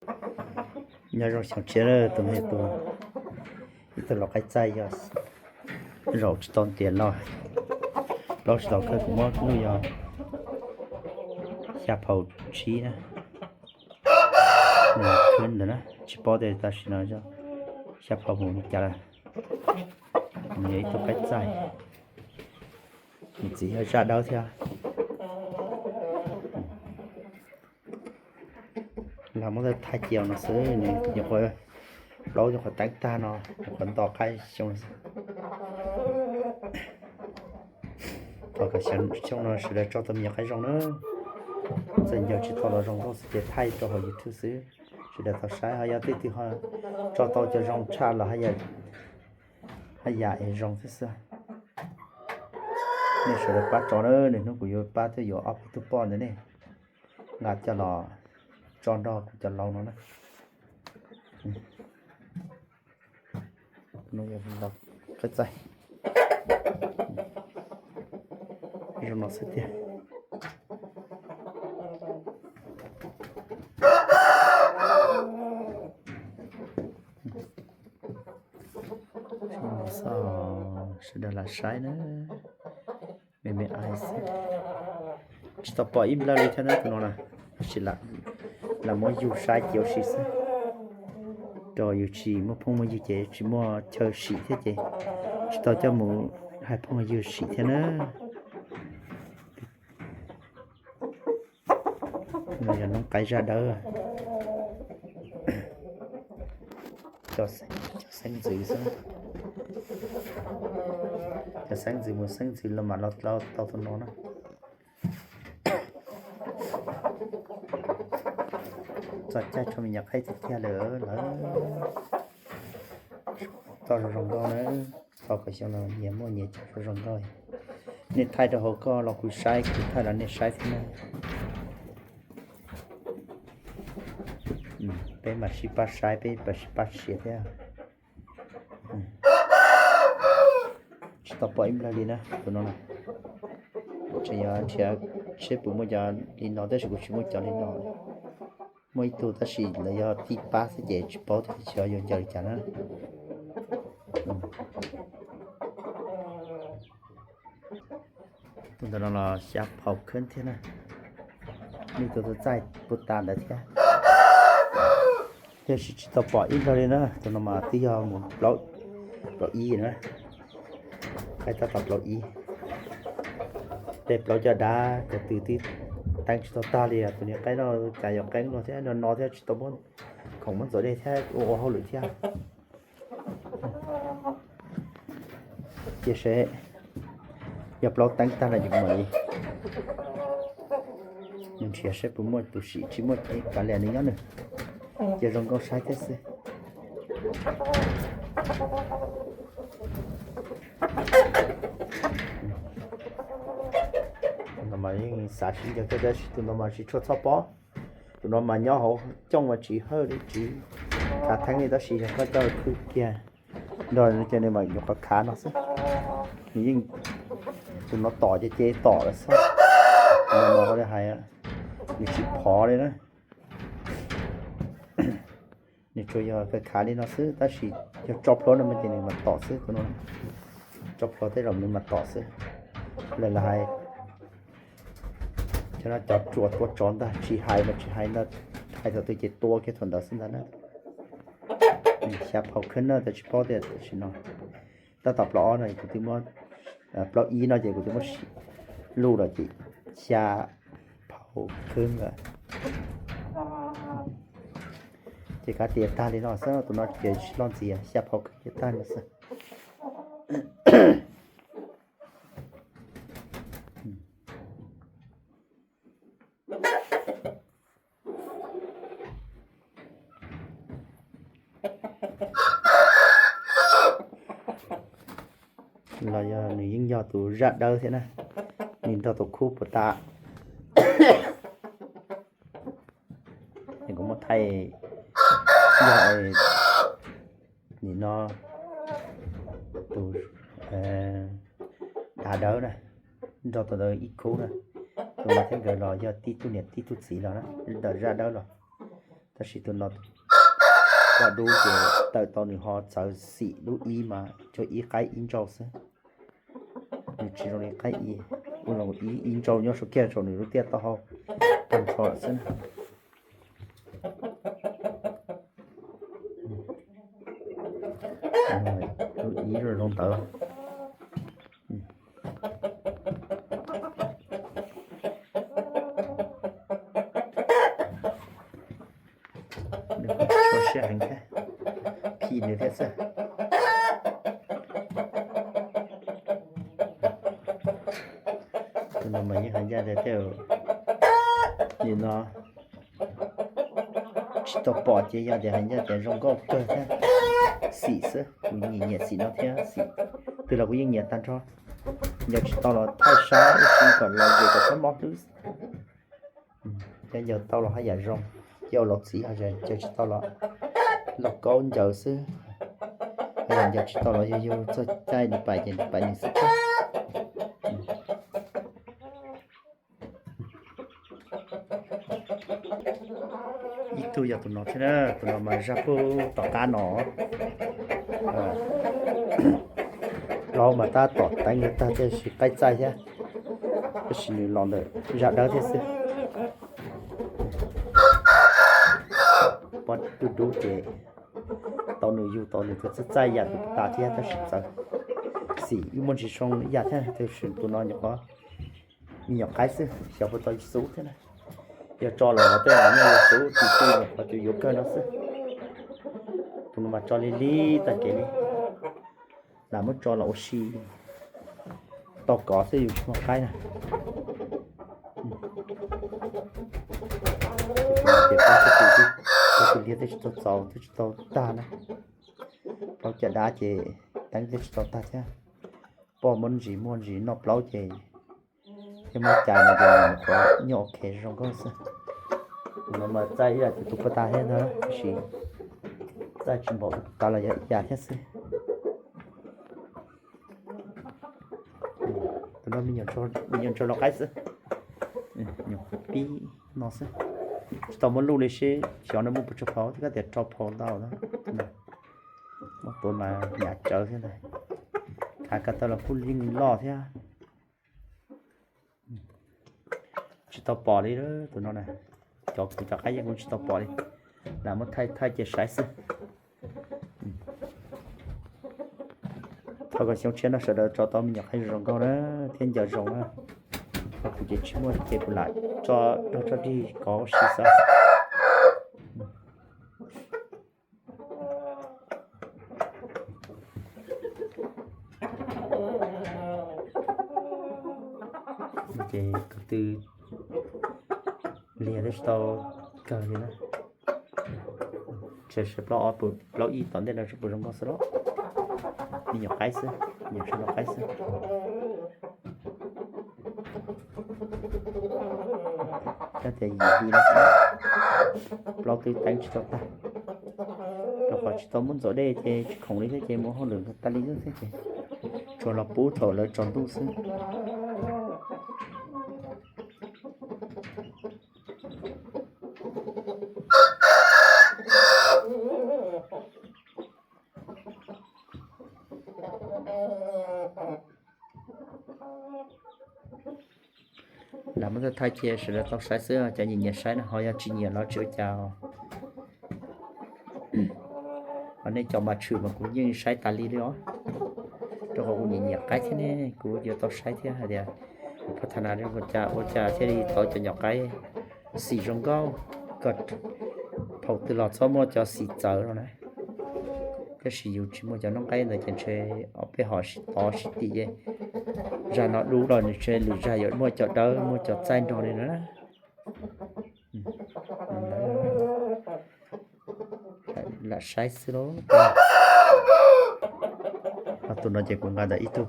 Nyob zoo xyoo tshiab lawm tus me tus, ib tug lau qaib txaij yog zaum tsis tau ntiav los, plaub tsis tau kawg, kuv muab lub yog xya phau tsib na. Nws khwb ntawd na, tsis paub tias tam sim no xya phau mus li cas lawm. Nws yog ib tug qaib txaij, nws txiv yog zaj dawb thiab. Los muab thaij cia no xwb, nws nyuam qhuav, plaub nyuam qhuav teeb tag no, nyuam qhuav nto qab xyoo no xwb. Thov kom xyoo no sawv daws tso tau me nyuam qaib zoo na. Txawm ncaws tsis tau los zoo nkauj xwb ces thaij rau hauv YouTube xwb, sawv daws tau saib. Ho yog leej twg ho tso tau cov zoo tshaj los haj yam es zoo thiab xwb. Nej sawv daws pab tso na, niaj hnub kuv yuav pab thiab yuav ob peb tug poj ntawd ne, nqa coj los tso nrog kuv cov lau no na. Qaib txaij zoo no xwb tiag. Sawv daws lam saib na, me me ais xwb. Tsis tau pom ib nplawg li thiab na tus no na, tab sis lam muab yug saib cia ua si xwb, rau yus tsis muaj phooj muaj ywg ces tsis muaj chaw sim thiab ces tsis tau coj mus hais phooj hais ywg sim thiab na. No yog noob qaib zaj dawb, cov xeeb ntxwv xwb. Cov xeeb ntxwv mus xeeb ntxwv los mam los tau tus no na. Txog caij tshuav me nyuam qaib tiag tiag lawm lawm. Tso zoo zoo nkauj na, thov kom xyoo no nyias muaj nyias cov zoo zoo nkauj. Nej thaij rau hauv koj los kuv saib, kuv thaij los nej saib thiab na. Peb mam sib pab saib, peb mam sib pab share thiab. Tsis tau pom ib nplawg li na tus no na. Tseem yuav nrhiav seb puas muaj cov li no tab sis kuv tsis muaj cov li no. Muaj ib tug tab sis lawv yog tij pab xwb ces tsis paub tias xyov yuav ncaws li cas na. Tus ntawm no los xya phau khwb thiab na. Nws tus tus txaij puas tas ntawd thiab. Tiam sis tsis tau pom ib nplawg li na, tus no mas twb yog mus plaub ib na. Qaib tab tom plaub ib. Tej plaub caj dab cov twg twb teeb tsis tau tag li, tus niag qaib no cas yuav qeeb luag thiab no no thiab tsis tau muab khoom muab ntxuav dej thiab ua ua hauj lwm thiab. Cia seb yog plaub teeb tag no ces kuv mam li nrhiav seb puas muaj tus sim, tsis muaj ces kav liam nws nyob nws, cia zoo nkauj saib thiab xwb. Tus no mas yeej xav sib ncaws thiab tab sis tus no mas tsis tshua txhob pob. Tus no mas nyob hauv cooj mas tsis hawj li, tsis khav theeb li tab sis yog koj coj khwb kiag nrog ces nws mas nyuam qhuav khav no xwb. Nws yeej, tus no tom ces ces tom lawm xwb. Tus no mas ua li hais nws tsis phov li na. Nws tsuas yog khav khav li no xwb tab sis yog tso plaub no mas ces nws mas tom xwb, tus no tso plaub tej zaum nws mas tom xwb. Lawv hais cov no cov ruam tua tsov ntag, tsis hais mas tsis hais ntag, hais thaum twg ces tua kiag thaum ntawd xwb ntag na. Xya phau khwb na, tab tsis paub tias tam sim no tab tom plaub ob no kuv twb muab, plaub ib no ces kuv twb muab sim luj lawm ces xya phau khwb lawm. Ces kav tias tag li no xwb, tus no ces tsis loj ntxiv, xya phau khwb ces tag li no xwb. Los yog nws yeej yog tus zaj dawb thiab na, nws nrog tus khub puas tas. Kuv muab thaij yog nim no tus dav dawb na, nrog tus ntawd ib khub na, tus no thiab nkawd los yog tib tug niam tib tug txiv los na, ntawm zaj dawb los. Tab sis tus no poj dub ces tawm tau nws ho txawv xim dub ib mas cuag ib qaib ib ntsau xwb. Nws tsis zoo li qaib ib, ua zoo ib ib ntsau nyob saum kiag saum nws lub tiaj taub hau tag nrho lawm xwb na. Ib zoo ntawd. Nws kuj tsis tshua siab heev thiab, phim nws thiab xwb. Tus no mas yeej hais ncaj tias tej zaum nim no tsis tau pom ces yog tias hais ncaj tias zoo nkauj kawg thiab. Xim xwb, kuv nyiam nyiam xim no thiab xim twg los kuv yeej nyiam tag nrho. Ncaws tsis tau los thaij saib ib si kom los zem kom txhob mob hlwb. Cov ncaws tau los haj yam zoo, cov laus txim haj yam ncaws tsis tau los lauj kaub ncaws xwb. Haj yam ncaws tsis tau los yug yug txog caij nws pais ces nws pais nws xwb thiab. Ib tug yog tus no thiab na, tus no mas zaj pug tom qab no. Plaub mas tab tom teeb tag tiam sis qaib txaij thiab, tab sis nws los ntawm zaj dawb thiab xwb. Pob dub dub ces tau nws yug tau nws tus txaij txaij yam tus tas thiab tab sis txawv xim wb muaj ntsis zoo ib yam thiab tab sis tus no nyuam qhuav me nyuam qaib xwb xyov puas tau xub thiab na. Yog tso los tej zaum nyob yuav xub tsis tij nyuam qhuav tus yuav kawg no xwb. Tus no mas tso li li tag kev li. Lam muab tso los ua si tau kov xwb yus tsis muaj qaib na. Ces peb tus liag twb tsis tau txaus twb tsis tau tag na. Plaub caj dab ces teeb twb tsis tau tag thiab. Poj muab ntsis muaj ntsis noj plaub ces thiab muab cais no ces nyuam qhuav nyob ok zoo nkauj xwb. Tus no mas txaij ib yam tus puag ta thiab ntag tab sis txaij tsis npaum tus puag ta los yog ib yam thiab xwb. Tus no me nyuam ntsuag los qaib xwb. Nyuam pib no xwb. Tsis tau muab luj li seb xyov nws muaj puas tsawg phau thiab, koj tias rau phau ntau na. Muab tuav mas hnyav tsawv thiab ntag. Khav ko taw los kuj yeej loj thiab. Tsis tau pom li tus no na. Cov kuv cov qaib yeej kuv tsis tau pom li. Lam muab thaij thaij cia saib xwb. Thov kom xyoo tshiab no sawv daws tso tau me nyuam qaib zoo nkauj na thiab ncaws zoo na. Ho kuv ces tsis muaj ces kuv lam tso dog tso dig kov ua si xwb. Ces tus twg liag twb tsis tau kawg li na. Tsam sawv plaub ob pus plaub ib tom ntej no tsis pus zoo nkauj xwb los. Me nyuam qaib xwb, me nyuam sawv daws qaib xwb. Koj tias yim hli no xwb, plaub twb teeb tsis tau tag. Rau qhov tsis tau muab ntxuav dej ces tsis khoom li thiab ces mus hauj lwm tas li xwb thiab ces tsuas los pub thaum lawv tsaus ntuj xwb. Lam muab thaij thaij cia sawv daws tau saib xwb, cov nyiam nyiam saib no ho yog tsis nyiam los tsis ua cas. Ho nej cov mas tshwm mas kuv yeej saib tas li li os. Rau qhov kuv nyiam nyiam qaib thiab ne, kuv yuav tau saib thiab hais tias phoj tha nas ua cas ua cas thiaj li tau cov nyuam qaib xim zoo nkauj, kom thaum twg los txhob muaj cov xim txawv no na. Tab sis yus tsis muaj cov noob qaib ntawd ces ntshe ob peb hom sib tov sib tim ces zaj no dub los nws ntshe lwm zaj yuav muaj cov dawb muaj cov txaij nrog li na. Lam saib xwb lauj. Tus no ces kuv nqa ntawm ib tug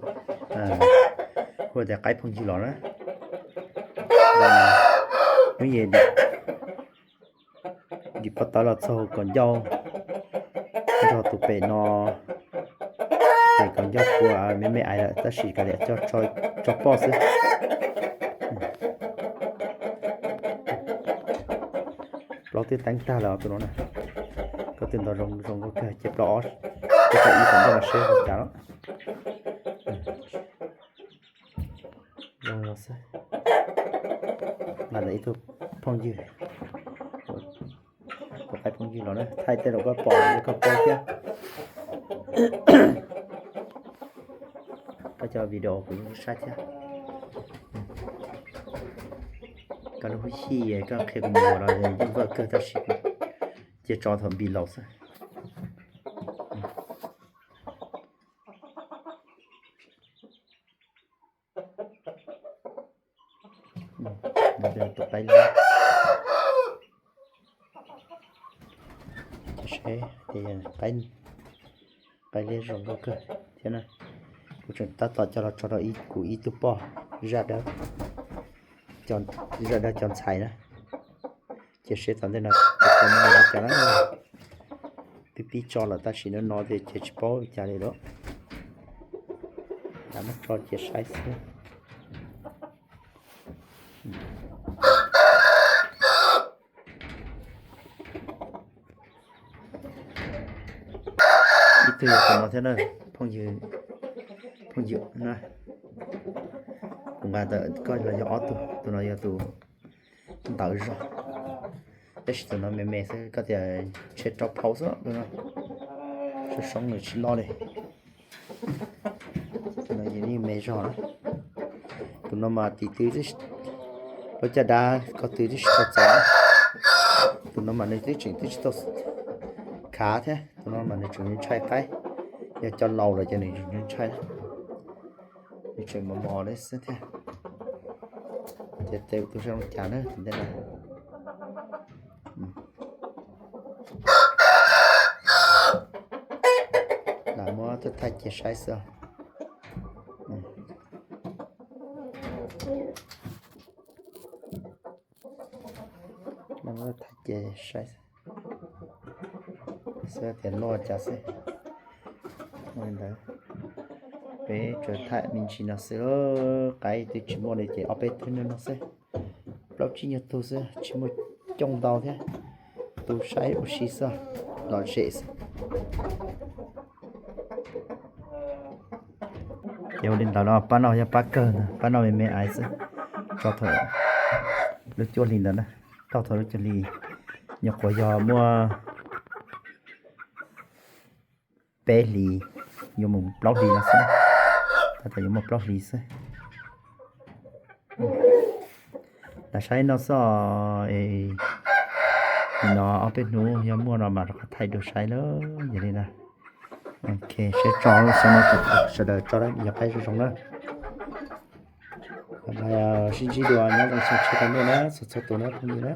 hu tias qaib phooj ywg los na. Hnub dim pob tawv los txog kaum ncauj nrog tus pem no, ces kaum ncauj kua me me ais lawm tab sis kav liam coj tso poj xwb. Plaub Twb teeb tag lawm tus no na. Koj twb ntaus zoo zoo nkauj kawg, cia plaub ob, cia plaub ib tom ntej no seb zoo cas los. Zoo no xwb. Ntawm ib tug phooj ywg, kuv qaib phooj ywg los na, thaij tej zaum koj pom los koj paub thiab. Koj cov video kuv yeej saib thiab. Koj lub hwj chim koj qhia kuv mus los yeej vawj kawg tab sis kuv cia tso thaum npis laus xwb. Tus qaib liab, tus qaib, qaib liab zoo nkauj kawg thiab na. Kuv tseem tab tom coj los tso rau ib, kuv ib tug poj zaj dawb, zaj dawb cov ntxhais na. Cia seb tom ntej no tus poj no ua cas na. Pib pib tso lawm tab sis no no ces ces tsis paub li cas li lawm. Lam muab tso cia saib xwb. Ib tug yog tus no thiab na, phooj ywg, phooj ywg na. Kuv nqa ntawm koj los yog ob tug, tus no yog tus ntawd zog, tab sis tus no me me xwb, koj tias tsheb rau phau xwb tus no, soob soob nws tsis loj li. Tus no yeej me zog na. Tus no mas tis tw, lub caj dab ko tw twb tsis tau txaus. Tus no mas nws twb tseem twb tsis tau khav thiab, tus no mas nws tseem ntshai qaib, yog cov laus lawm ces nws ntshai, nws tseem mos mos li xwb thiab. Ces tes tus zoo cas na tus ntej no. Lam muab thaij cia saib xwb. Lam muab thaij cia saib xwb tias loj cas xwb. Ua li ntawd, peb tsuas thaij me ntsis no xwb, qaib twb tsis muaj li ces ob peb tug no xwb, plaub tsib nyuag tug xwb, tsis muaj coob ntau thiab. Tu saib ua si xwb, lom zem xwb. Ces ua li ntawd los pab no yog pab kawg ntag, pab no me me aiv xwb. Tso thaum lub cuaj hlis ntawd na, tau thaum lub cuaj hlis, nyuam qhuav yog muaj peb hlis, yuav mus plaub hlis no xwb, tab tom yuav muaj plaub hlis xwb. Lam saib no xwb, nim no ob peb hnub yog muaj no mas rov qab thaij dua saib lawm. Yog li na, ok, sawv tso, sawv daws tso yog qaib zoo zoo na. Sib ntsib dua nyob zoo xyoo tshiab rau nej na, txhua txhua tus na phooj ywg na.